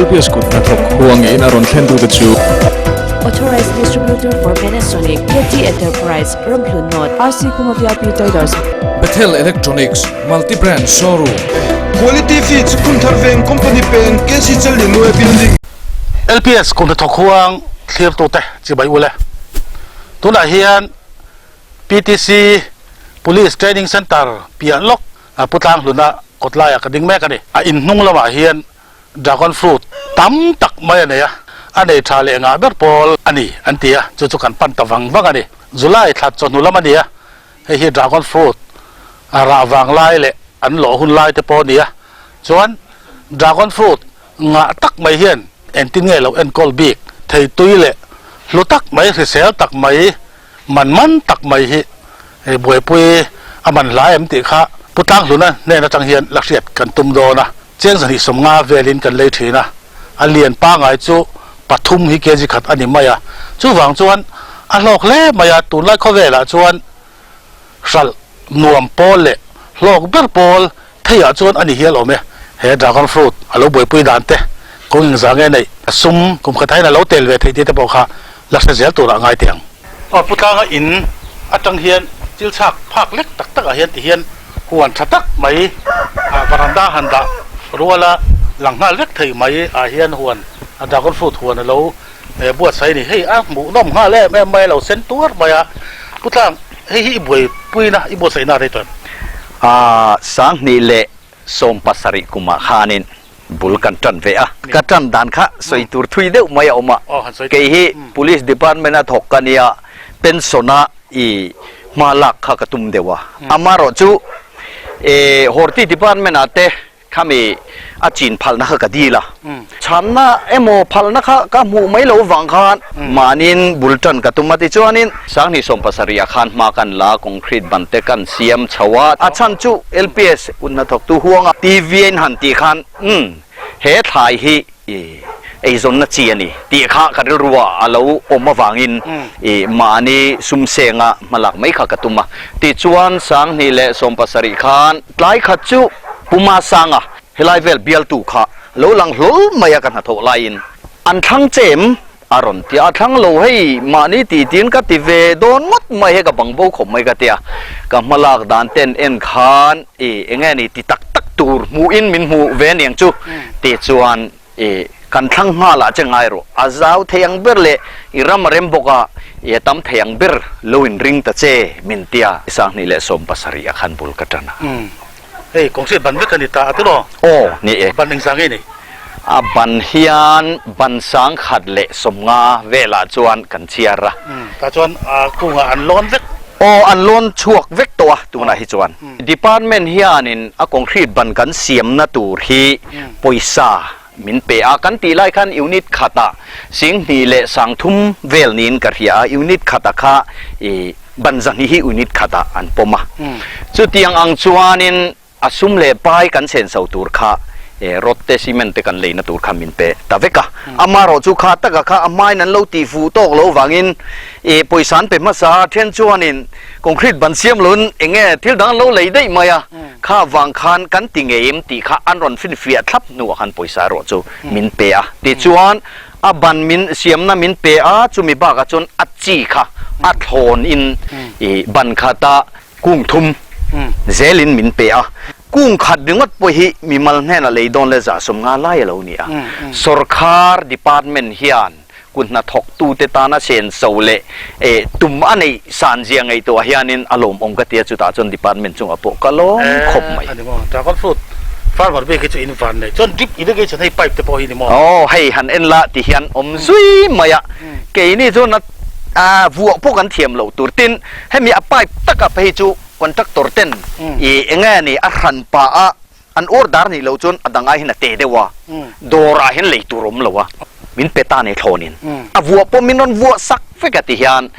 LPS kut hnathawk huangin a rawn thlen tute chu. Authorized Distributor for Panasonic, KT Enterprise, Ramhlun North, RC Khuma VIP Traders. Bethel Electronics, Multi Brand Showroom. Quality Feeds, Phunthar Veng Company Peng, KC Challinuai Building. LPS kut hnathawk huang thlirtute chibai ule. Tunah hian PTC Police Training Centre piah lawk Pu Tlanghluna kawt laiah ka ding mek a ni. A in hnung lamah hian dragon fruit tam tak mai a nei a, a nei tha leh ngah ber pawl a ni an ti a, chu chu kan pan ta vang vang a ni. July thla chawhnu lam a ni a, hei hi dragon fruit a rah vang lai leh an lawh hun lai te pawh a ni a, chuan dragon fruit ngah tak mai hian engtin nge lo enkawl bik thei tui leh hlu tak mai hrisel tak mai Man man tak mai hi hei buaipui a man hla em tih kha Pu Tlanghluna hnen atang hian la hriat kan tum dawn a, cheng 250 velin kan lei thin a, a lian pangai chu pathum hi kg khat a ni mai a, chuvang chuan a hlawk hle mai a, tunlai khawvelah chuan hralh nuam pawl leh hlawk ber pawl theiah chuan a ni hial awm e. He dragon fruit a lo buaipui dan te, kawng engzah nge neih, a sum kum khat aiin a lo tel ve theih tih te pawh kha la hre zel turah a ngai teh ang. Aw Pu Tlanga in atang hian thil chhak phak lek tak takah hian ti hian huan tha tak mai ah varanda han dah ruala lang nghal vek thei mai ah hian huan a dragon fruit huan a lo buatsaih a ni. Hei a hmuhnawm nghal em em mai a lo sen tuar mai a. Pu Tlang, hei hi i buaipuina i buatsaihna a rei tawh em? A 2017 kumah khanin bul kan tan ve a. Ka tan dan kha sawi tur thui deuh mai a awm a. Kei hi Police Department a thawk ka nia, pension a i hma lak kha ka tum deuh a. Amaherawh chu Horti Department ah te Khami a chin phalna kha ka dil a, chhanna emaw phalna kha ka hmuh mai lo vang khan mahniin bul tan ka tum a. Tichuanin 2017 ah khan hma kan la a, concrete ban te kan siam chho a, a chhan chu LPS kut hnathawktu huanga TV a in han tih khan umm he thlai hi eizawnna chi a ni tih kha ka rilru ah a lo awm avangin i mahni sumsenga hmalak mai kha ka tum a. Tichuan 2017 khan tlai khat chu Puma Sanga helai vel bialtu kha lo lang hlawl mai a ka hnathawh laiin an thlang che em? a rawn ti a, a thlang lo hei mahni tih tiin ka ti ve dawn ngawt mai hei ka bang bo khawp mai ka ti a, ka hmalak dan ten en khan i enge ni ti tak tak tur hmuhin min hmuh ve aniang chu tih chuan i kan thlang nghal ah che ngai rawh, a zau thei ang ber leh i ram a rem bawk a i a tam thei ang ber lo in ring ta che min ti a. 2017 a khan bul ka tan a. Hei kawngsiat ban vek a ni ta a tiraw? Aw, ni e. Ban engzah nge ni? A ban hian ban 150 velah chuan kan chhiar a. Tah chuan a kungah an lawn vek? Aw, an lawn chhuak vek tawh a tunah hi chuan. Department hianin a concrete ban kan siamna tur hi pawisa min pe a. Kan tih lai khan unit khatah 2003 vel niin ka hria a, unit khatah kha i ban 200 hi unit khatah an pawm a. Chutiang ang chuanin a sum leh pai kan senso tur kha rod te cement te kan leina tur kha min pe ta vek a. Amaherawh chu kha taka kha a hmain an lo tih fuh tawk loh vangin pawisa an pe hmasa a, then chuanin concrete ban siam loin eng nge thil dang an lo lei daih mai a, kha vang khan kan ti ngei em tih kha an rawn finfiah thlap hnuah khan pawisa erawh chu min pe a. Tichuan A ban min siamna min pe a, chumi bakah chuan a chi kha a thlawn in i ban khata kung thum zelin min pe a. Kung khat ringawt pawh hi mimal hnenah lei dawn leh 150 lai a lo ni a. Sorkar department hian kut hnathawktute tana senso leh tum a neih san zia ngaihtuah hianin a lawmawm ka ti a, chutah chuan department chungah pawh ka lawm khawp mai. Farmer bik hi chu in van nei chuan drip irrigation hei pipe te pawh hi ni maw? Aw hei han en la ti hian awm zui mai a, keini chuan a vuah pawh kan thiam loh tur tin hemi a pipe taka phei chu contractor ten i enge ni a hran pah a an order nih loh chuan a dang ai hian a te deuh a, dawr ah hian lei tur awm lo a, min pe ta nei thlawn in a vuah pawh min rawn vuah sak vek a ti hian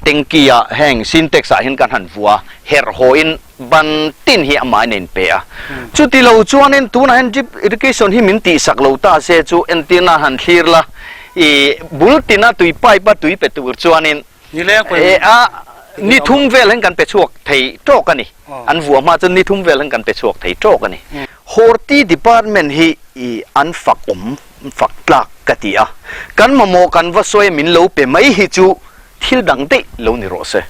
tanky ah heng sintex ah hian kan han vuah a herh haw in Ban tin hi amah in a inpe a. Chuti lo chuanin tunah hian drip irrigation hi min tihsak lo ta se chu entirna han thlir la, i bul tina tui pipe a tui pe tur chuanin a ni thum vel hian kan pe chhuak thei tawk a ni. An vuah hma chuan ni thum vel hian kan pe chhuak thei tawk a ni. Horti department hi i an fak awm fak tlak ka ti a, kan mamawh kan va sawi min lo pe mai hi chu thil dang daih lo ni rawh se.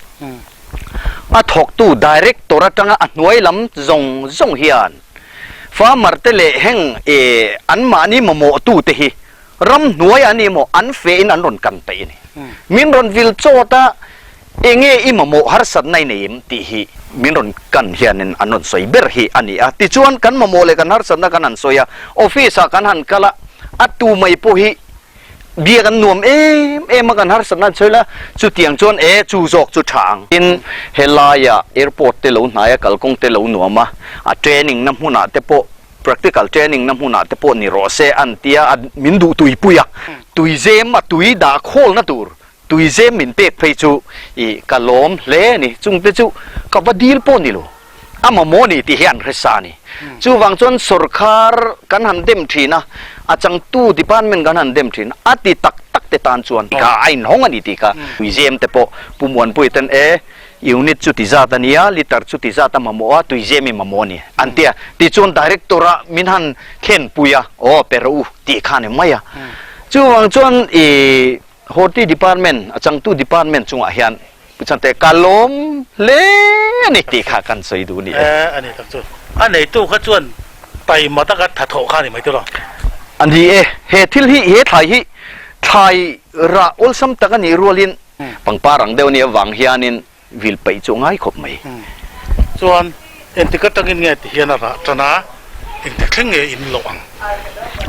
A thawktu director atanga a hnuai lam zawng zawng hian farmer te leh heng e anmahni mamawh tu te hi ram hnuai an ni maw an fe in an rawn kan peih a ni. Min rawn vil chawt a enge i mamawh harsatna i nei em tih hi min rawn kan hianin an rawn sawi ber hi a ni a. Tichuan kan mamawh leh kan harsatna kan han sawi a, office ah kan han kal a, a tu mai pawh hi Biak an nuam em em a kan harsatna an sawi la, chutiang chuan e chu zawk chu tha ang. Tin, helaia airport te lo hnaia kalkawng te lo nuam a, a training na hmunah te pawh practical training na hmunah te pawh ni rawh se an tia a min duh tuipui a, tuizem a tui dah khawlna tur tuizem min pek phei chu i ka lawm hle a ni, chungte chu ka va dil pawh ni lo. A mamawh ni tih hi an hre sa a ni. Chuvang chuan sorkar kan han dem thin a, a changtu department kan han dem thin a, a ti tak tak te tan chuan kha a inhawng a ni tih kha tuizem te pawh Pu Muanpui ten e unit chu ti zat a nia, liter chu ti zat a mamawh a, tuizem i mamawh a ni an ti a. Tichuan director a min han thlenpui a, aw pe rawh u tih kha a ni mai a. Chuvang chuan i Horti department a changtu department chungah hian Pu Chante ka lawm hle a ni tih kha kan sawi duh a ni e. E a ni tak chu. A neitu kha chuan taima taka tha thawh kha a ni mai tiraw? A ni e. He thil hi, he thlai hi thlai rah awlsam tak a nih rualin pangpar ang deuh a nih avang hianin vil peih chu a ngai khawp mai. Chuan engtik atangin nge ti hian a rah tan a, engtik thleng nge in loh ang?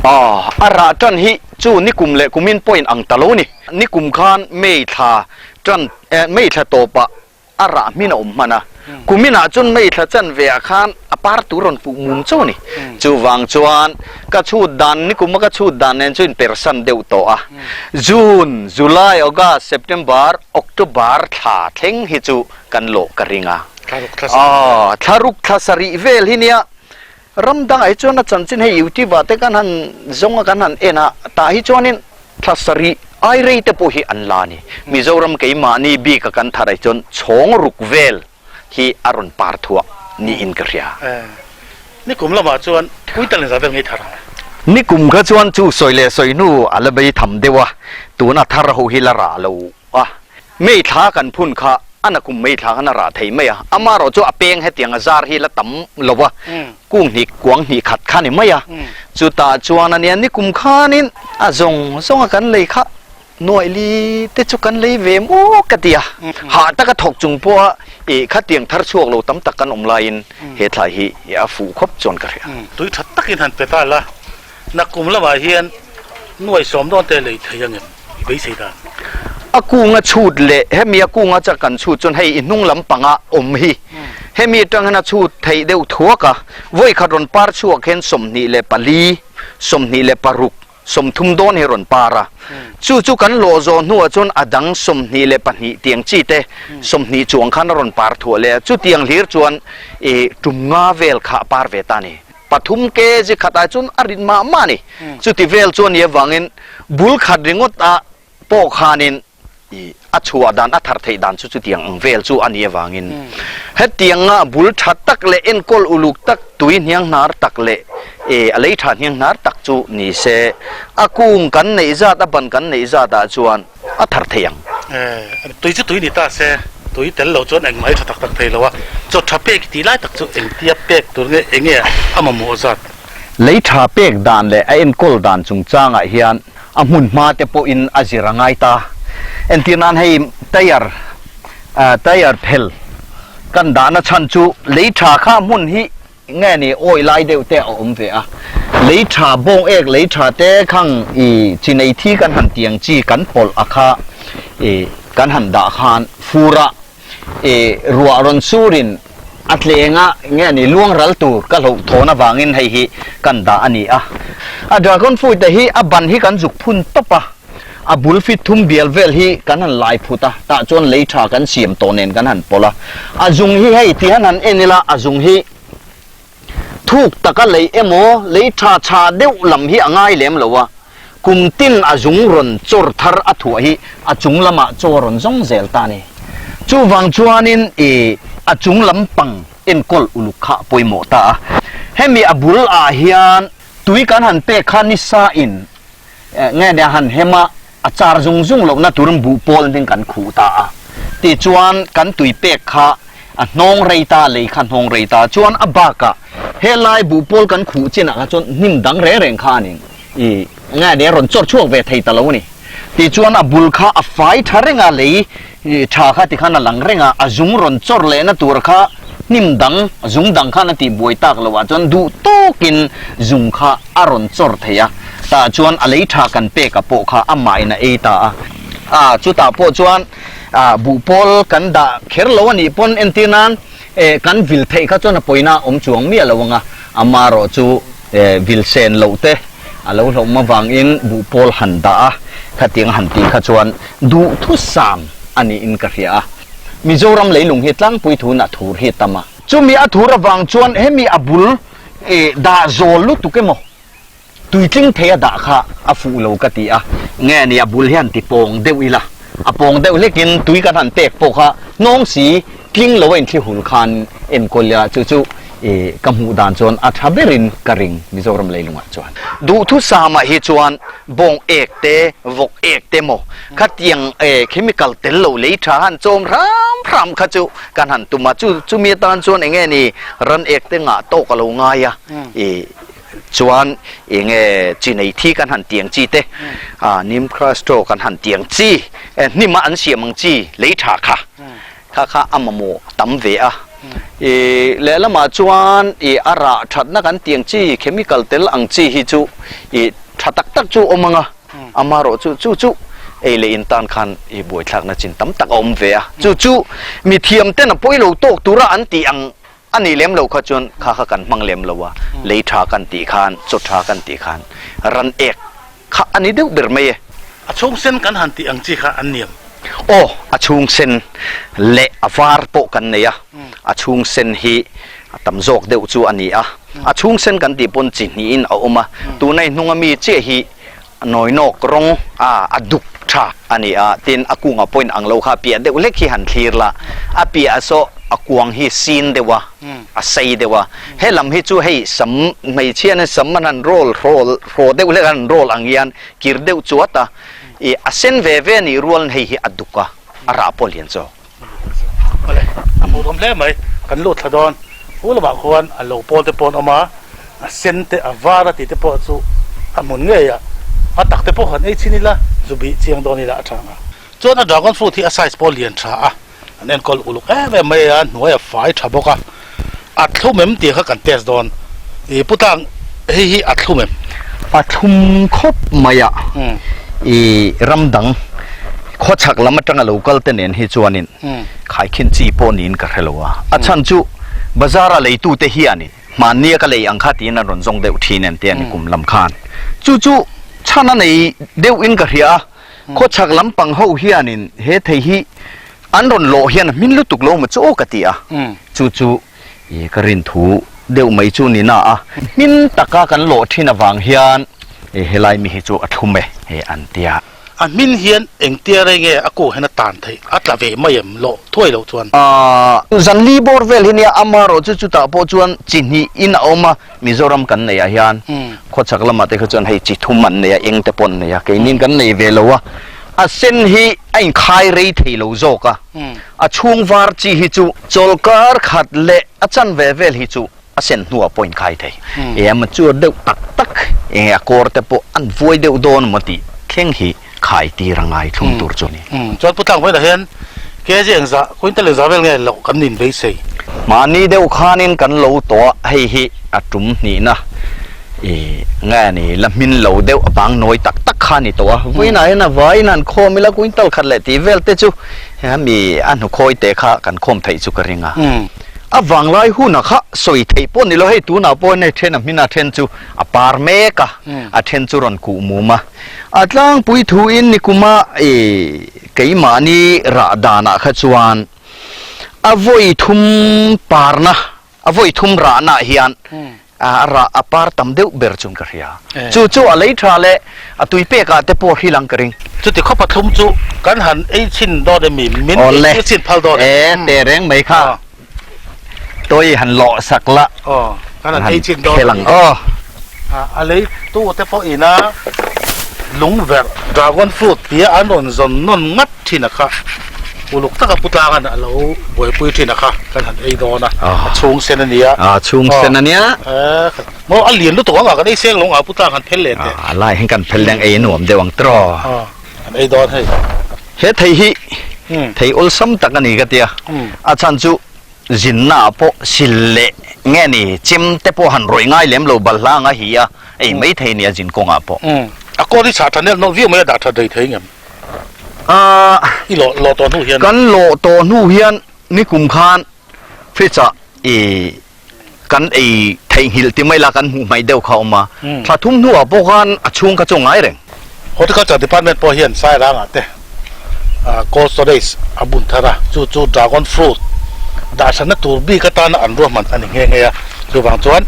Aw, a rah tan hi chu nikum leh kumin pawhin ang ta lo ni. Nikum khan May thla tan, May thla tawpah a rah hmin a awm hman a, kuminah chuan May thla chanve ah khan a par tur rawn puh mum chauh a ni. Chuvang chuan ka chhut dan, nikuma ka chhut dan nen chu inpersan deuh tawh a. June, July, August, September, October thla thleng hi chu kan lawh ka ring a. Aw, thla ruk thla sarih vel hi nia ram dangah hi chuan a chanchin hei YouTube ah te kan han zawng a kan han en a, tah hi chuanin thla sarih ai rei te pawh hi an la a ni. Mizoram keimahni bik a kan thar ah chuan chhawng ruk vel hi a rawn par thuah niin ka hria. Nikum lamah chuan Kuital in za vel ngei thar ang. Nikum kha chuan chu sawi leh sawi hnu a la bei tham deuh a, tuna thar ho hi la rah lo a. Mei thla kan phun kha a nakum mei thla khan a rah thei mai a, amaherawh chu a peng hetiang a zar hi la tam lo a, kung hnih kuang hnih khat kha ni mai a. Chutah chuan a nia nikum khanin a zawng zawng a kan lei kha Nuaih li te chu kan lei ve maw ka ti a, hah taka thawk chung pawha ih khatiang thar chhuak lo tam tak kan awm laiin he thlai hi a fuh khawp chuan ka hria. Tui tha takin han pe ta la, nakum lamah hian nuaih sawm dawn te lei thei angem i beisei dan? A kunga chhut leh hemi a kunga chak kan chhut chuan hei i hnung lam panga awm hi hemi atang hian a chhut theih deuh thuak a, vawikhat rawn par chhuak hian 24, 26 30 dawn hi rawn par a, chu chu kan lawh zawh hnuah chuan a dang 22 tiang chi te 20 chuang khan a rawn par thuah leh a, chutiang hlir chuan ih tum nga vel kha a par ve ta a ni. Pathum kg khatah chuan a rit mah mah a ni. Chuti vel chuan nih avangin bul khat ringawt ah pawh khanin I a chhuah dan, a thar theih dan chu chutiang ang vel chu a nih avangin hetianga bul tha tak leh enkawl uluk tak, tui hniang hnar tak leh e a lei tha hniang hnar tak chu ni se, a kung kan neih zat, a ban kan neih zat ah chuan a thar thei ang. E, tui chu tui ni ta se, tui tel lo chuan engmah hi tha tak tak thei lo a, chaw tha pek tih lai tak chu engtia pek tur nge enge a mamawh zat? Lei tha pek dan leh a enkawl dan chungchangah hian A hmun hma te pawhin a zir a ngai ta. Entir nan hei tyre tyre phel kan dahna chhan chu lei tha kha hmun hi nge ni awi lai deuh te a awm ve a. Lei tha bawng ek lei tha te khang i chi nei thi kan han tiang chi kan pawlh a kha i kan han dah khan fur ah I ruah rawn surin a tlenga nge ni luang ral tur ka hloh thawn avangin hei hi kan dah a ni a. A dragon fruit te hi a ban hi kan zuk phun tawp a, a bul fit thum bial vel hi kan han lai phut a, tah chuan lei tha kan siam tawh nen kan han pawlh a. A zung hi hei ti han han en ila a zung hi Thuk taka lei emaw lei tha tha deuh lam hi a ngai lem lo a, kum tin a zung rawn chawr thar a thuah hi a chung lamah chaw a rawn zawng zel ta a ni. Chuvang chuanin i a chung lam pang enkawl uluk kha a pawimawh ta a. Hemi a bul ah hian tui kan han pek kha nisa in nge nia han hem a, a char zung zung lohna turin buh pawl hming kan khuh ta a. Tichuan kan tui pek kha a hnawng rei ta, lei kha hnawng rei ta. Chuan a bakah helai buh pawl kan khuh chinah kha chuan hnim dang reng reng kha a ni i nge nia rawn chawr chhuak ve thei ta lo a ni. Tichuan a bul kha a fai tha reng a, lei tha kha tikhan a lang reng a, a zung rawn chawr lehna tur kha hnim dang, zung dang khan a tih buai tak loh ah chuan duh tawkin zung kha a rawn chawr thei a, tah chuan a lei tha kan pek a pawh kha amahin a ei ta a. A, chutah pawh chuan buh pawl kan dah kher lo a nih pawn entir nan kan vil theih kha chuan a pawina awm chuang miah lo ang a, amarawh chu vil sen loh te a lo hlauhma vangin buh pawl han dah a, khatiang han tih kha chuan duhthusam a niin ka hria a. Mizoram leilung hi tlangpui thun a thur hi tam a. Chumi a thur avang chuan hemi a bul dah zawl lutuk emaw tuitling thei a dah kha a fuh lo ka ti a. Nge ni a bul hian ti pawng deuh ila, a pawng deuh hlekin tui kan han pek pawh kha hnawng si tling lo a inthli hul khan enkawl ila chu chu ka hmuh dan chuan a tha berin ka ring Mizoram leilungah chuan. Duhthusam ah hi chuan bawng ek te, vawk ek te maw khatiang chemical tel lo lei tha han chawm hram hram kha chu kan han tum a, chu chumi atan chuan enge ni ran ek te ngah tawk a lo ngai a, ih chuan enge chi nei thi kan han tiang chi te, ah neem grass chaw kan han tiang chi, hnim a an siam ang chi lei tha kha kha kha a mamawh tam ve a, ih lehlamah chuan ih a rah thatna kan tiang chi chemical tel ang chi hi chu ih tha tak tak chu awm ang a. Amaherawh chu chu chu ei leh in tan khan i buaithlakna chin tam tak a awm ve a, chu chu mi thiam ten a pawi lo tawk tura an tih ang a nih lem lo kha chuan kha kha kan hmang lem lo a, lei tha kan tih khan, chaw tha kan tih khan ran ek kha a ni deuh ber mai e. A chhung sen kan han tih ang chi kha an niam. Aw, a chhung sen leh a var pawh kan nei a, a chhung sen hi a tam zawk deuh chu a ni a, a chhung sen kan tih pawn chi hnihin a awm a, tuna i hnunga mi chiah hi nawi nawk rawng a a duk tha a ni a, tin a kungah pawhin ang lo kha a piah deuh hlek hi han thlir la, a piah saw a kuang hi sin deuh a, a sei deuh a, he lam hi chu hei sam hmeichhia nen sam an han roll hrawl hraw deuh hlek an han roll ang hian kir deuh chuat a, ih a sen ve ve a nih rualin hei hi a duk a, a rah pawh lian zawk. Awle, a hmuh awm hle mai. Kan lut thla dawn. Hu lamah khuan a lo pawl te pawh an awm a, a sen te, a var a tih te pawh chu a hmun ngei a, a tak te pawh han ei chhin ila, zu bih chiang dawn ila a tha ang a. Chuan a dragon fruit hi a size pawh lian tha a, an enkawl uluk em em mai a, hnuai a fai tha bawk a, a thlum em tih kha kan test dawn. Ih Pu Tlang, hei hi a thlum em? A thlum khawp mai a, ih ram dang khawchhak lam atanga lo kal te nen hi chuanin khaikhin chi pawh niin ka hre lo a, a chhan chu bazar a leitute hianin hmanni a ka lei ang kha tiin an rawn zawng deuh thin em te a ni kum lam khan. Chu chu chhan a nei deuhin ka hria a, khawchhak lampang ho hianin he thei hi an rawn lawh hian a hmin lutuk lo maw chu aw ka ti a, chu chu I ka rin thu deuh mai chu ni na a. Hmin taka kan lawh thin avang hian helai mi hi chu a thlum e he an tia. A hmin hian engtia rei nge a kû hian a tan theih? A tla ve mai em lawh thuai loh chuan? Zan li bawr vel hi nia amaherawh chu chutah pawh chuan chi hnih in a awm a, Mizoram kan neih ah hian khawchhak lamah te kha chuan hei chi thum an nei a, eng te pawh an nei a, keinin kan nei ve lo a, a sen hi a inkhai rei thei lo zawk a. A chhung var chi hi chu chawlkar khat leh a chanve vel hi chu a sen hnuah pawh inkhai thei. E a mature deuh tak tak enge a kawr te pawh an vuai deuh dawn maw tih thleng hi khai tir a ngai thlum tur chu a ni. Chuan Pu Tlangvawilah hian kg engzah, quintal engzah vel nge loh kan nin beisei? Mahni deuh khanin kan lo tawh a, hei hi a tum hnihna I nge ni la hmin lo deuh a bang nawi tak tak kha a ni tawh a, vawiinah hian a vaiin han khawm ila quintal khat leh tih vel te chu hemi a hnukhawi te kha kan khawm theih chu ka ring a. A vanglai hunah kha sawi theih pawh ni lo, hei tunah pawh hian hei then a hmin a then chu a par mek a, a then chu rawn kuh mum a. A tlangpui thuin nikuma i keimahni rah danah kha chuan a vawi thum parna, a vawi thum rahnaah hian A rah a par tam deuh ber chuan ka hria. Chu chu a lei tha leh a tui pek ah te pawh hrilh ang ka ring. Chuti khawp a thlum chu kan han ei chhin dawn em mi? Min ei tir chhin phal dawn em? Awle, e te reng mai kha. Tawi han lawh sak la. Aw, Kan han ei chin dawn khel ang aw. A lei tu te pawh ina lungverh dragon fruit tia an rawn zawn nawn ngat thin a kha uluk taka pu tlangan a lo buaipui thin a kha kan han ei dawn a a chhung sen a nia. A chhung sen a nia. Maw a lian lutuk ang a kan ei seng lo ang a pu tlang han phel leh teh. A lai hian kan phel leng ei nuam deuh ang tiraw. An ei dawn hei. He thei hi thei awlsam tak a ni ka tia a chhan chu Zinna ah pawh sil leh nge ni chem te pawh han rawih ngai lem lo balhla anga hi a ei mai thei nia zin kawngah pawh. Umm a kawn hi chhah tha nel nawlh viau mai a dah tha dei thei ngem? Ahh I lawh lawh tawh hnu hian. Kan lawh tawh hnu hian nikum khan fridge ah i kan ei theihnghilh ti mai la kan hmuh hmaih deuh kha a awm a, thla thum hnuah pawh khan a chhung kha chu a ngai reng. Horticulture Department pawh hian Sairangah te cold storage a bun thar a, chu chu dragon fruit dahhranna tur bik atana an ruahman a ni nghe nghe a. Chuvang chuan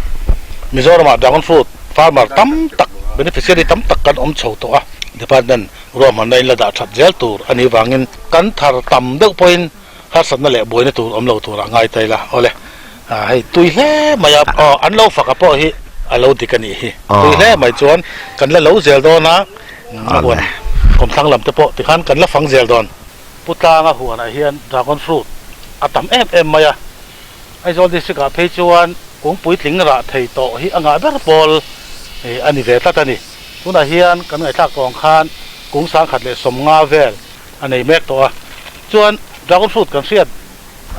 Mizoramah dragon fruit farmer tam tak, beneficiary tam tak kan awm chho tawh a, department ruahmanna in la dah that zel tur a nih vangin kan thar tam deuh pawhin harsatna leh buaina tur awm lo turah ngai ta ila awle. Hei tui hle mai a, aw an lo faka pawh hi a lo dik a nih hi. Tui hle mai chuan kan la lo zel dawn a, a huan kawmthlang lam te pawh tikhan kan la fang zel dawn. Pu Tlanga huanah hian dragon fruit a tam em em mai a, Aizawl district ah phei chuan kung puitling rah thei tawh hi a ngah ber pawl a ni ve tlat a ni. Tunah hian kan ngaihthlak tawh ang khan kung 1050 vel a nei mek tawh a, chuan dragon fruit kan hriat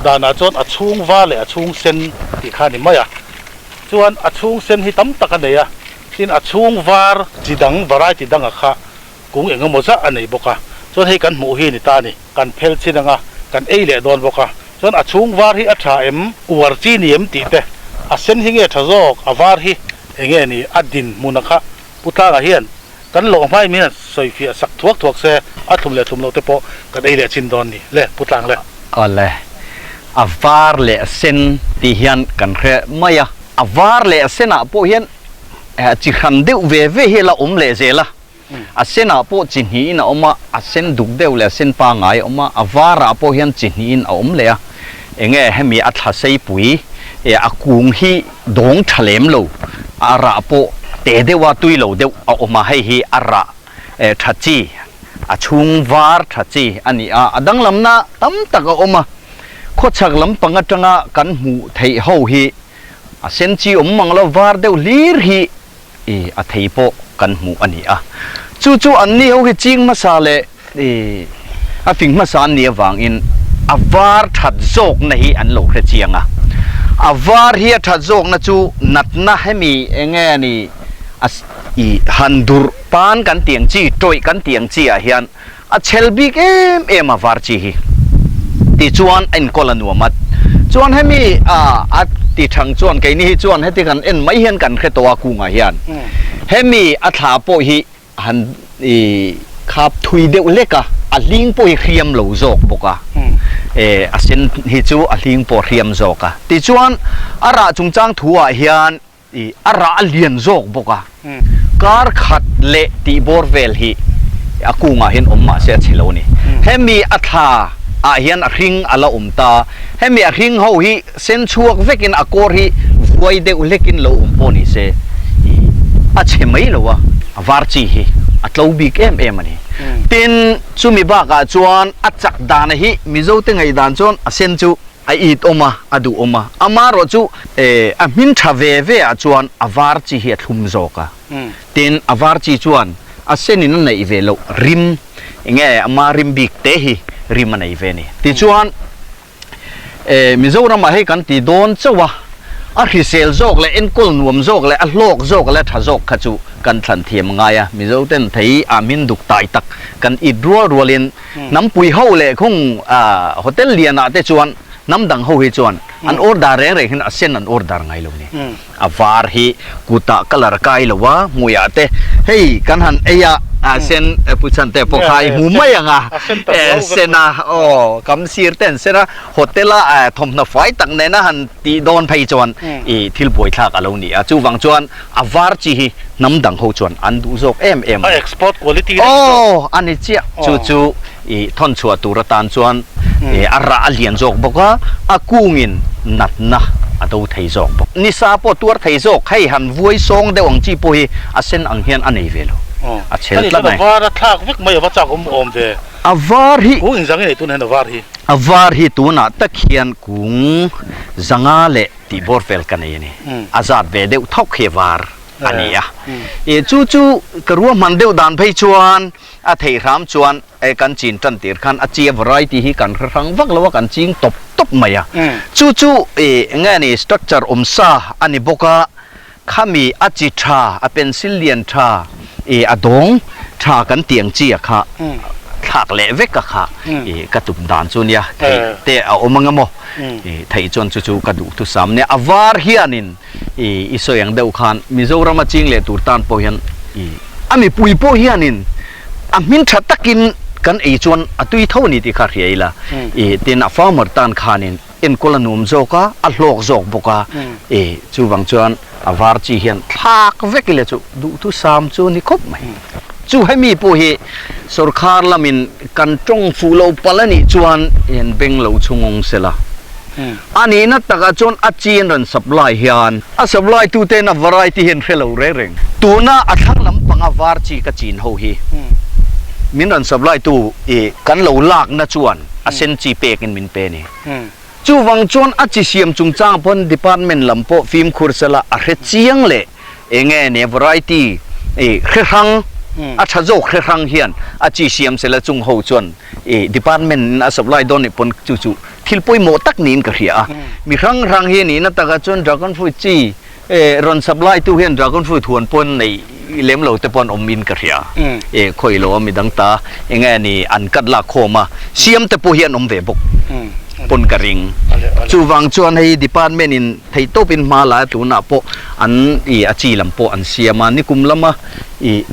Danah chuan a chhung var leh a chhung sen tih kha a ni mai a. Chuan a chhung sen hi tam tak a nei a, tin a chhung var chi dang, variety danga kha kung eng emaw zah a nei bawk a. Chuan hei kan hmuh hi a ni ta a ni. Kan phel chin anga kan ei leh dawn bawk a. Chuan a chhung var hi a tha em, uar chi ni em tih te, a sen hi nge tha zawk, a var hi eng nge ni, a din hmuna kha Pu Tlanga hian kan lawh hmai min han sawifiah sak thuak thuak se, a thlum leh thlum loh te pawh kan ei leh chin dawn ni le, Pu Tlang le. Awle, a var leh a sen tih hian kan hre mai a, a var leh a senah pawh hian chi hran deuh ve ve hi a la awm leh zel a, a senah pawh chi hnihin a awm a, a sen duk deuh leh a sen pangngai a awm a, a varah pawh hian chi hnihin a awm leh a, enge hemi a thla seipui a kung hi dawng tha lem lo, a rah pawh te deuh a tui lo deuh a awm a, hei hi a rah tha chi, a chhung var tha chi a ni a, a danglamna tam tak a awm a, khawchhak lampang atanga kan hmuh theih ho hi a sen chi awm mang lo, var deuh hlir hi a thei pawh kan hmuh a ni a, chu chu an ni ho hi ching hmasa leh a fing hmasa an nih avangin a var that zawkna hi an lo hre chiang a, a var hi a that zawkna chu natna hemi eng nge ni a i han durh pan kan tih ang chi, tawih kan tih ang chi ah hian a chhel bik em em a var chi hi tichuan a inkawl a nuam a, chuan hemi a ti thang chuan keini hi chuan heti kan en mai hian kan hre tawh a kungah hian hemi a thla pawh hi han i khap thui deuh hlek a, a hling pawh hi hriam lo zawk bawk a, e a sen hi chu a hling pawh hriam zawk a, tichuan a rah chungchang thu ah hian i a rah a lian zawk bawk a, kar khat leh tih bawr vel hi a kungah hian awm mahse a chhe lo a ni. Hemi a thla ah hian a hring a la awm ta, hemi a hring ho hi sen chhuak vekin a kawr hi vuai deuh hlekin lo awm pawh ni se i a chhe mai lo a, a var chi hi a tlo bik em em a ni. Tin, chumi bakah chuan a chak dana hi Mizote ngaihdan chuan a sen chu a it awm a, a duh awm a, amaherawh chu a hmin tha ve ve ah chuan a var chi hi a thlum zawk a, tin a var chi chuan a senin a neih ve loh rim enge ama rim bik te hi rim a nei ve a ni. Tichuan Mizoramah hei kan ti dawn chauh a, a hrisel zawk leh enkawl nuam zawk leh a hlawk zawk leh a tha zawk kha chu kan thlan thiam a ngai a, Mizoten thei ah min duk tai tak kan it rual rualin Hnampui ho leh khung hotel lianah te chuan hnam dang ho hi chuan an order reng reng hian a sen an order ngai lo ni. A var hi kutah colour kai lo a hmuiah te hei kan han ei a a sen pu chhan te pawh kha i hmu mai ang a sen a aw kam sir te an sen a hotel a thawmhnaw fai tak nena han tih dawn phei chuan i thil buaithlak a lo ni a chuvang chuan A var chi hi hnam dang ho chuan an duh zawk em em a. A export quality reng zawk. Aw, a ni chiah. Chu chu i thawn chhuah tur atan chuan a rah a lian zawk bawk a, a kungin natna a do thei zawk bawk. Nisa pawh tuar thei zawk, hei han vuai sawng deuh ang chi pawh hi a sen ang hian a nei ve lo, a chhel tlat mai. A var a thlak vek mai a va chak awm awm ve. A var hi. Kung inzang i nei tunah hian a var hi. A var hi tunah tak hian kung zanga leh tih bawr vel ka nei a ni. A zat ve deuh thawk hi a var a ni a. Chu chu ka ruahman deuh dan phei chuan a theih hram chuan E kan chin tan tir khan a chia variety hi kan hre hrang vak lo a, kan ching tawp tawp mai a. Chu chu e nge ni structure awm sa a ni bawk a, khami a chi tha, a pencil lian tha, e a dawng tha kan tih ang chi a kha thlak leh vek a kha e ka tum dan chu nia, theih te a awm anga maw? E theih chuan chu chu ka duh thusam nia. A var hianin e i sawi ang deuh khan Mizoram a ching leh tur tan pawh hian e a mipui pawh hianin A hmin tha takin kan ei chuan a tui tho a ni tih kha hria ila. I tin a farmer tan khanin enkawl a nuam zawk a, a hlawk zawk bawk a. I chuvang chuan a var chi hian thlak vek ila chu duhthusam chu a ni khawp mai. Chu hemi pawh hi sorkar lamin kan tawng fuh lo palh a nih chuan en beng lo chhungawng sela. A nihna takah chuan a chi an rawn supply hian a supply tuten a variety hi an hre lo reng reng. Tuna a thlang lampanga var chi ka chin ho hi min rawn supply tu i kan lo lakna chuan a sen chi pekin min pe a ni. Chuvang chuan a chi siam chungchang pawn department lam pawh fimkhur sela a hre chiang leh enge nia variety i hre hrang a tha zawk hre hrang hian a chi siam sela chung ho chuan i department in a supply dawn nih pawn chu chu thil pawimawh tak niin ka hria a. Mi hrang hrang hi nihna takah chuan dragon fruit chi rawn supply tu hian dragon fruit huan pawn nei lem lo te pawh an awm in ka hria. E khawi lo a midang ta enge ni an cut lak khawm a siam te pawh hi an awm ve bawk pawn ka ring. Chuvang chuan hei department in theihtawp in hma la a tunah pawh an i a chi lam pawh an siam a nikum lama i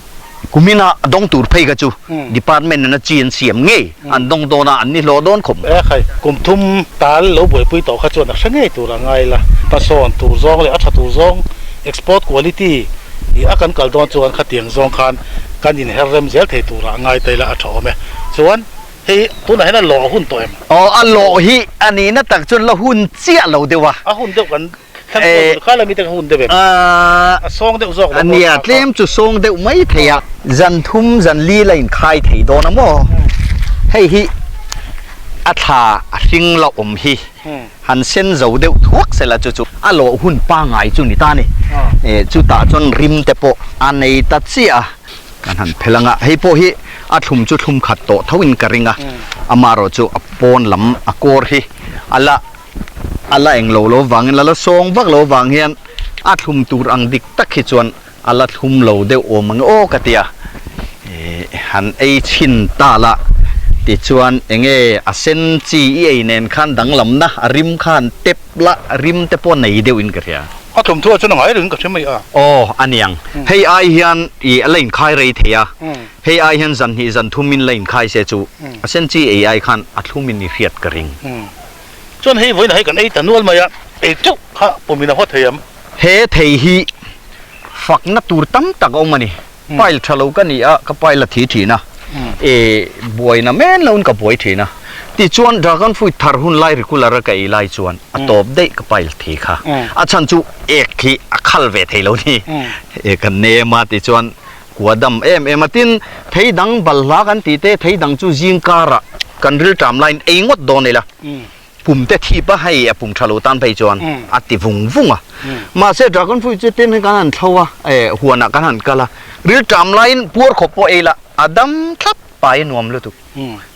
Kumina a dawng tur phei kha chu department in a chi an siam ngei an dawng dawn a, an ni hlawh dawn khawp mai. E khai, kum thum tal lo buaipui tawh kha chuan a hre ngei tur a ngai la. Hmasawn tur zawng leh a tha tur zawng export quality i a kan kal dawn chuan khatiang zawng khan kan inher rem zel thei turah a ngai ta ila a tha awm e. Chuan hei tunah hian a lawh a hun tawh em? Aw, a lawh hi a nihna tak chuan la hun chiah lo deuh a. A hun deuh kan. A nia, tlem chu sawng deuh mai thei a. Zan thum zan li la inkhai thei dawn a maw? Hei hi a thla a hring la awm hi han sen zo deuh thuak sela chu chu a lawh hun pangngai chu ni ta ni. Chutah chuan rim te pawh a nei ta chiah a. Kan han phel anga hei pawh hi a thlum chu thlum khat tawh tho in ka ring a, amaherawh chu a pawn lam a kawr hi a la A la eng lo lo vangin la la sawng vak lo vang hian a thlum tur ang dik tak hi chuan a la thlum lo deuh awm ang aw ka ti a, han ei chhin ta la tichuan enge a sen chi i ei nen khan danglamna a rim khan tep la rim te pawh nei deuh in ka hria. A thlum thu ah chuan a ngai reng ka hre mai a. Aw a niang, hei ai hian i a la inkhai rei thei a, hei ai hian zan hnih zan thum in la inkhai se chu a sen chi ei ai khan a thlum in i hriat ka ring. Chuan hei vawiin ah hei kan ei ta nual mai a, ei teuh kha pumin a haw thei ang. He thei hi fakna tur tam tak a awm a ni. Pile tha lo ka ni a, ka pile a thi thin a, e buaina men loin ka buai thin a. Tichuan dragon fruit thar hun lai regular a ka ei lai chuan a tawp daih ka pile thi kha. A chhan chu ek hi a khal ve thei lo ni. E ka nem a tichuan kua dam em em a. Tin thei dang balhla kan tih te thei dang chu zing karah kan rilṭam laiin ei ngawt dawn ila. Pum te thip a, hei a pum tha lo tan phei chuan a ti vung vung a. Mahse dragon fruit chu tin hi kan han thlo a, eh huanah kan han kal a, rilṭam laiin puar khawp pawh ei la, a dam thlap pai a nuam lutuk.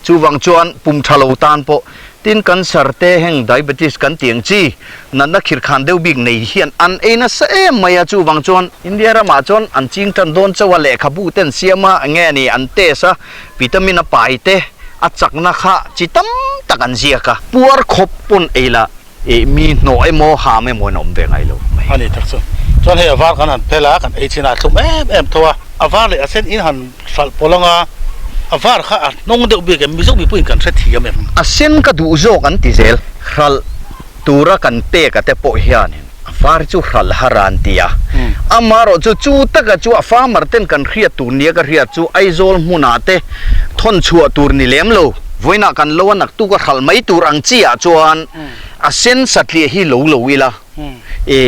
Chuvang chuan pum tha lo tan pawh tin cancer te heng diabetes kan tih ang chi natna khirkhan deuh bik nei hian an ei nasa em mai a, chuvang chuan India ramah chuan an ching tan dawn chauh a, lehkhabu te an siam a, enge ni an test a, vitamin a pai te a chakna kha chi tam tak an ziak a, puar khawp pawn ei la ih mi hnawh emaw ham emaw in a awm ve ngai lo mai. A ni tak chu. Chuan hei a var kan han phel a, kan ei chin a thlum em em tho a, a var leh a sen in han hralh pawlh ang a, a var kha a hnawng deuh bik em, Mizo mipuiin kan hrethiam em? A sen ka duh zawk an ti zel, hralh tura kan pek a te pawh hianin. A var chu hralh har a an ti a. Amaherawhchu chu taka chu a farmer ten kan hriat tur nia ka hriat chu Aizawl hmunah te thawn chhuah tur ni lem lo. Vawiinah kan lo a naktuk a hralh mai tur ang chi ah chuan a sen satliah hi lo lo ila e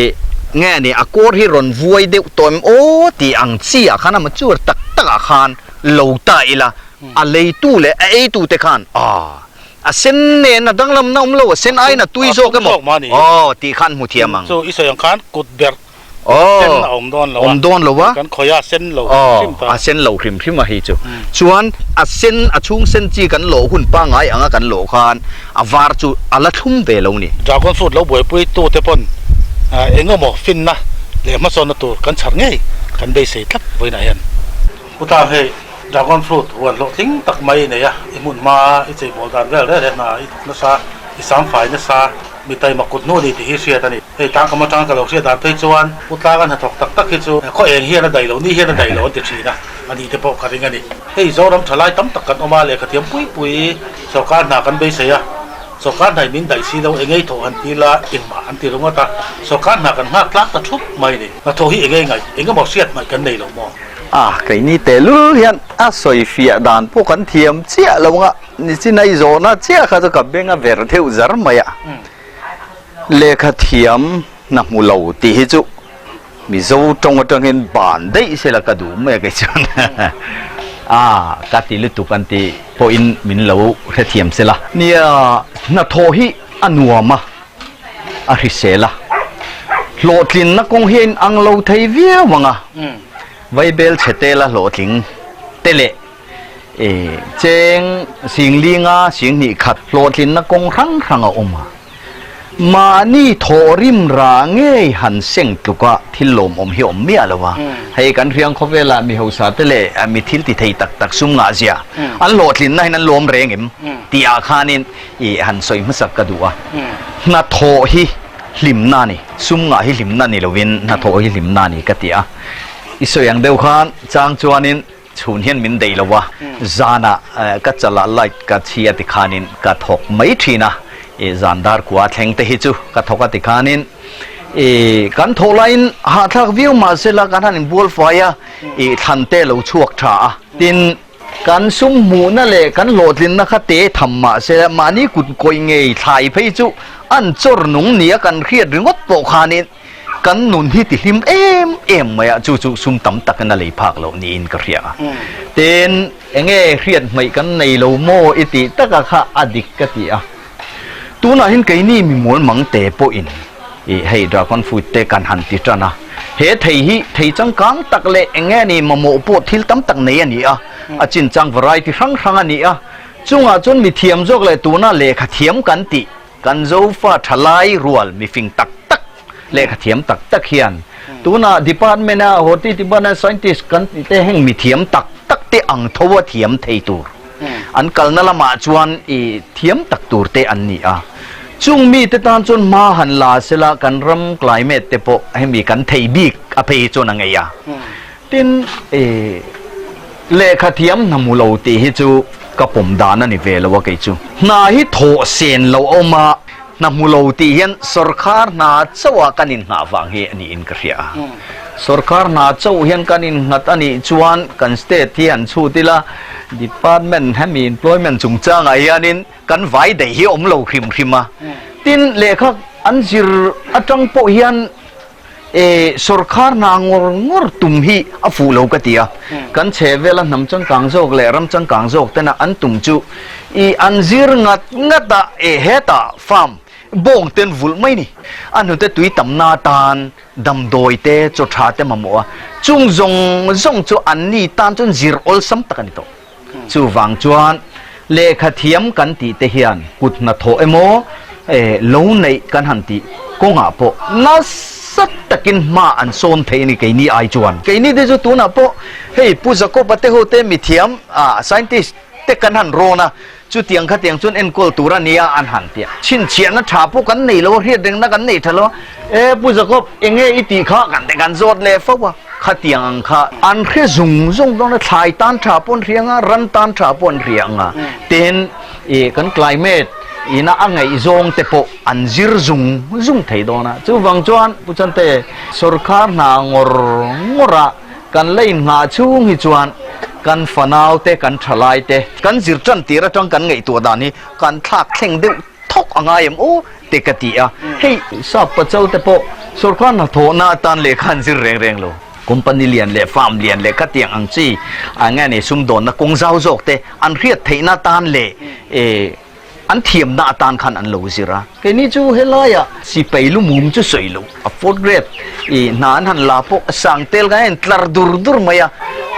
nge ni a kawr hi rawn vuai deuh tawh em aw tih ang chi ah khan a mature tak tak ah khan lo ta ila a leitu leh a eitu te khan aah A sen nen a danglamna awm lo, a sen aiin a tui zawk emaw? Aw, tih khan hmu thiam ang. Chu i sawi ang khan kut berh sen a awm dawn lo a. Awm dawn lo a. Kan khawih a sen lo hrim ta. Aw, a sen lo hrim hrim a hei chu. Chuan a sen, a chhung sen chi kan lawh hun pangngai anga kan lawh khan a var chu a la thlum ve lo ni. Dragon fruit lo buaipui tu te pawn eng emaw finna leh hmasawnna tur kan chhar ngei kan beisei tlat vawiinah hian. Putang hei dragon fruit huan hlawhtling tak mai i nei a, i hmun hma i cheibawl dan vel reh reh hna i thawk nasa, i samfai nasa, mi taima kut hnu ni tih hi hriat a ni. Hei tlangkam atanga ka lo hriat dan phei chuan Putlang an hnathawk tak tak hi chu khaw eng hian a daih lo, ni hian a daih lo an ti thin a, a nih te pawh ka ring a ni. Hei Zoram thalai tam tak kan awm a, lehkha thiam pui pui sorkar hna kan beisei a, sorkar hna in min daih si lo, engei thawh han ti la engmah an ti ringawt a, sorkar hna kan nghak tlak ta thup mai a ni. Hnathawh hi engei ngaih, engemaw hriat hmaih kan nei lo maw? A, keini tehlul hian a sawi fiah dan pawh kan thiam chiah lo ang a, nichin a i zawhna chiah kha chu ka beng a ver deuh zar mai a. Lehkha thiam hna hmu lo tih hi chu Mizo tawng atangin ban daih sela ka duh mai a kei chuan a, ka ti lutuk an tih pawhin min lo hrethiam sela. Nia, hnathawh hi a nuam a. a hrisel a, hlawhtlinna kawng hi a inang lo thei viau ang a, Vaibel chhe tela hlawhtling te leh cheng singlinga singhnih khat hlawhtlinna kawng hrang hrang a awm a, mahni thawhrim rah ngei han seng tluka thil lawmawm hi a awm miah lo a, hei kan hriang khawvela mi hausa te leh mi thil ti thei tak tak sum ngah zia an hlawhtlinna hian an lawm reng em tih ah khanin I han sawi hmasak ka duh a, hnathawh hi hlimna a ni, sum ngah hi hlimna ni lovin hnathawh hi hlimna a ni ka ti a. I sawi ang deuh khan chang chuanin chhun hian min deih lo a, zanah ka chalah light ka chhi a tikhanin ka thawk mai thin a, i zan dar kua thleng te hi chu ka thawk a tikhanin i kan thawh laiin hahthlak viau mahsela kan han inbual fai a, i thlan te lo chhuak tha a, tin, Kan sum hmuhna leh kan hlawhtlinna kha te tham mah se, mahni kut kawih ngei thlai phei chu an chawr nung nia kan hriat ringawt pawh khanin kan nun hi ti hlim em em mai a, chu chu sum tam takin a lei phak loh niin ka hria a. Tin, enge hriat hmaih kan nei lo maw i tih taka kha a dik ka ti a. Tunah hian keini mi mual mang te pawhin ih hei dragon fruit te kan han ti tan a, he thei hi thei changkang tak leh eng nge ni mamawh pawh thil tam tak nei a ni a, a chinchang variety hrang hrang a ni a, chungah chuan mi thiam zawk leh tuna lehkha thiam kan tih kan Zofa thalai rual mifing tak tak lehkha thiam tak tak hian tuna department a horti department scientist kan tih te heng mi thiam tak tak te ang tho a thiam thei tur. An kalna lamah chuan i thiam tak tur te an ni a. Chung mite tan chuan hma han la sela kan ram climate te pawh hemi kan thei bik a phei hi chuan a ngei a. Tin, i lehkha thiam hna hmu lo tih hi chu ka pawm dan a ni ve lo a kei chu. Hna hi thawh sen lo a awm a, hna hmu lo tih hian sawrkhar hna chauh ah kan inngah vang hi a niin ka hria a. Sawrkhar hna chauh hian kan innghat a nih chuan kan state hi han chhut ila department hemi employment chungchangah hianin kan vai daih hi a awm lo hrim hrim a. Tin, lehkha an zir atang pawh hian E, sawrkhar hna ngawr ngawr tum hi a fuh lo ka ti a. Kan chhe vela hnam changkang zawk leh ram changkang zawk tena an tum chu i an zir ngat ngat a, e hetah farm bawng ten vulh mai ni. A hnute tui tamna atan damdawi te chaw tha te mamawh a, chung zawng zawng chu an ni tan chuan zir awlsam tak a ni tawh. Chuvang chuan lehkha thiam kan tih te hian kut hnathawh emaw lo neih kan han tih kawngah pawh nasa takin hma an sawn thei a ni keini ai chuan. Keini te chu tunah pawh hei Pu Jacob-a te ho te mithiam scientist te kan han rawn a, chutiang khatiang chuan enkawl tur a nia an han ti a. Chhinchhiahna tha pawh kan nei lo a, hriat rengna kan nei tha lo a, E Pu Jacob enge i tih kha kan te kan zawt leh fo a. Khatiang ang kha an hre zung zung dawn a, thlai tan tha pawh an hria ang a, ran tan tha pawh an hria ang a. Tin, ih kan climate Ina a ngaihzawng te pawh an zir zung zung thei dawn a. Chuvang chuan Pu Chante, sawrkar hna ngawr ngawr a kan la innghah chhung hi chuan kan fanau te, kan thalai te, kan zir tan tir atang kan ngaihtuah dan hi kan thlak thleng deuh thawk a ngai em aw te ka ti a. Hei sap pachal te pawh sawrkar hnathawhna atan lehkha an zir reng reng lo. Company lian leh farm lian leh khatiang ang chi a nge ni sumdawnna kawng zau zawk te an hriat theihna atan leh an thiamna atan khan an lo zir a. Keini chu helaiah sipai lumum chu sawi loh a fourth grade i hna an han la pawh a sang tel khan a intlar dur dur mai a,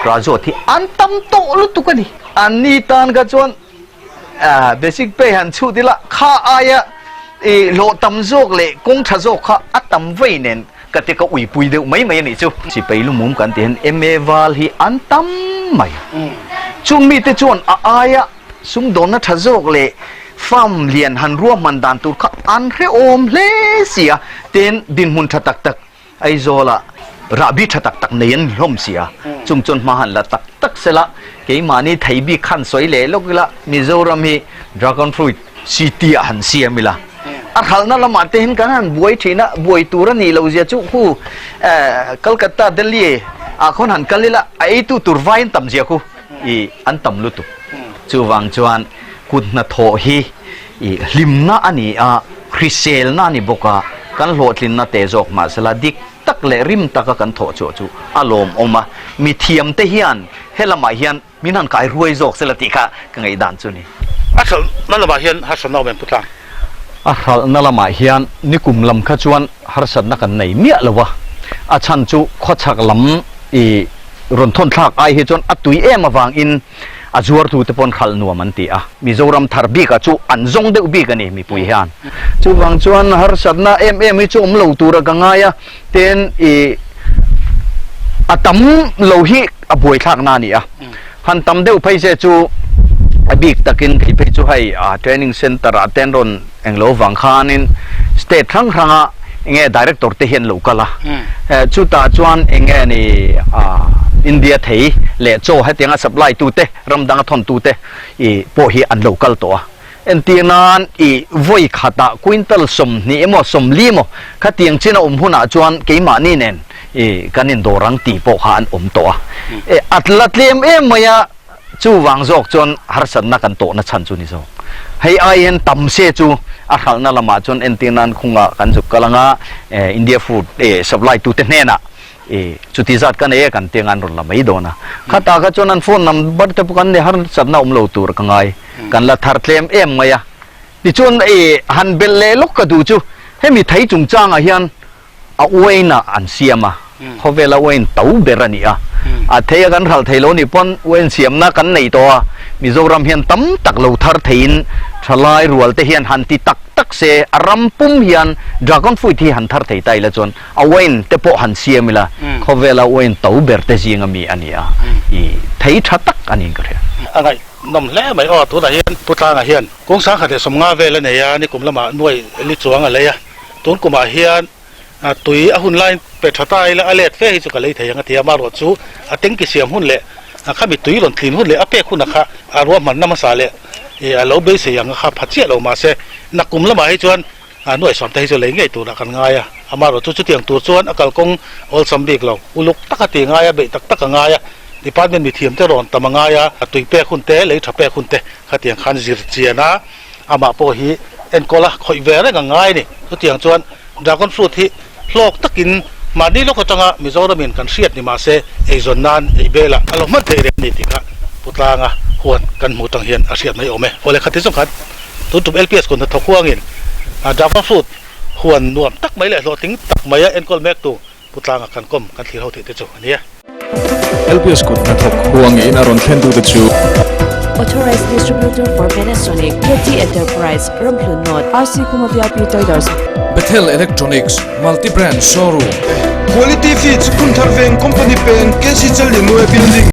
graduate hi an tam tawh lutuk a ni. Anni tan kha chuan Basic pay han chhut ila kha aia i hlawh tam zawk leh kawng tha zawk kha a tam vei nen ka ti ka uipui deuh mai mai a nih chu. Sipai lumum kan tih hian MA val hi an tam mai. Chung mite chuan a aia sumdawnna tha zawk leh farm lian han ruahman dan tur kha an hrehawm hle si a, tin dinhmun tha tak tak Aizawlah rahbi tha tak tak nei an hlawm si a, chung chuan hma han la tak tak se la, keimahni thei bik khan sawi leh lawk ila, Mizoram hi Dragon Fruit City ah han siam ila, a hralhna lamah te hian kan han buai thin a, buai tur a nih loh zia chu khu Calcutta, Delhi ah khawn han kal ila, a eitu tur vai an tam zia khu i an tam lutuk. Chuvang chuan kut hnathawh hi I hlimna a ni a, hriselna a ni bawk a, kan hlawhtlinna te zawk mahsela dik tak leh rim taka kan thawh chhuah chu a lawmawm a, mi thiamte hian he lamah hian min han kai ruai zawk sela tih kha ka ngaihdan chu a ni. A hralhna lamah hian harsatna awm em Pu Tlang? A hralhna lamah hian nikum lam kha chuan harsatna kan nei miah lo a, a chhan chu khawchhak lam i rawn thawn thlak ai hi chuan a tui em avangin A zuartute pawn khalh nuam an ti a, Mizoram thar bikah chu an zawng deuh bik a ni mipui hian. Chuvang chuan harsatna em em hi chu awm lo tura ka ngai a, tin i a tam lo hi a buaithlakna a ni a. Han tam deuh phei se chu a bik takin kei phei chu hei a training center ah te an rawn englo vang khanin state hrang hranga enge director te hian lo kal a, chutah chuan enge ni India thei leh chaw hetianga supply tu te ram danga thawn tu te i pawh hi an lo kal tawh a, entir nan i vawi khatah quintal 20 emaw 40 emaw khatiang chin a awm hunah chuan keimahni nen i kan indawr ang tih pawh kha an awm tawh a, a la tlem em mai a. Chuvang zawk chuan harsatna kan tawhna chhan chu ni zawk. Hei ai hian tam se chu a hralhna lamah chuan entir nan khungah kan zuk kal anga India food supply tute hnenah chuti zat ka nei e kan tiang an rawn la mai dawn a. Khatah kha chuan an phone number te pawh kan nei harsatna awm lo tur ka ngai. Kan la thar tlem em mai a. Tichuan han belh leh lawk ka duh chu hemi thei chungchangah hian A uain ah an siam a, khawvela uain to ber a ni a. A thei a kan hralh thei lo nih pawn uain siamna kan nei tawh a, Mizoram hian tam tak lo thar theiin thalai rual te hian han ti tak tak se, a ram pum hian dragon fruit hi han thar thei ta ila chuan a uain te pawh han siam ila, khawvela uain to ber te zinga mi a ni a, i thei tha tak a niin ka hria. A ngaihnawm hle mai aw, tunah hian Pu Tlanga hian kawng 1050 vel a nei a, nikum lamah nuai li chuang a lei a. Tun kumah hian tui a hun laiin pe tha ta ila a let fe hi chu ka lei thei ang a ti a, amaherawh chu a tengki siam hun leh khami tui rawn tlin hun leh a pek hunah kha a ruahmanna hmasa leh a lo beisei ang kha pha chiah lo mahse nakum lamah hi chuan nuai sawmte hi chu lei ngei turah kan ngai a, amaherawh chu chutiang tur chuan a kalkawng awlsam bik lo, uluk taka ti ngai a, beih tak tak a ngai a, department mithiamte rawn tam a ngai a, tui pek hun te, lei tha pek hun te khatiang khan zir chian a. Amah pawh hi enkawl a khawih ve reng ang ngai a ni. Chutiang chuan dragon fruit hi hlawk takin mahni lawk atanga Mizoramin kan hriat ni mahse eizawn nan ei belah a lo hman theih reng a ni tih kha Pu Tlanga huan kan hmuh tang hian a hriat mai awm e. Awle khati zawng khan tun tum LPS kun hnathawk huangin dragon fruit huan nuam tak mai leh hlawhtling tak maia enkawl mektu Pu Tlanga kan kawm kan thlir ho theih te chu a ni e. LPS kut hnathawk huangin a rawn thlen tute chu. Authorized Distributor for Panasonic, KT Enterprise, Ramhlun North, RC Khuma VIP Traders. Bethel Electronics, Multi Brand Showroom. Quality Feeds, Phunthar Veng Company Peng, KC Challinuai Building.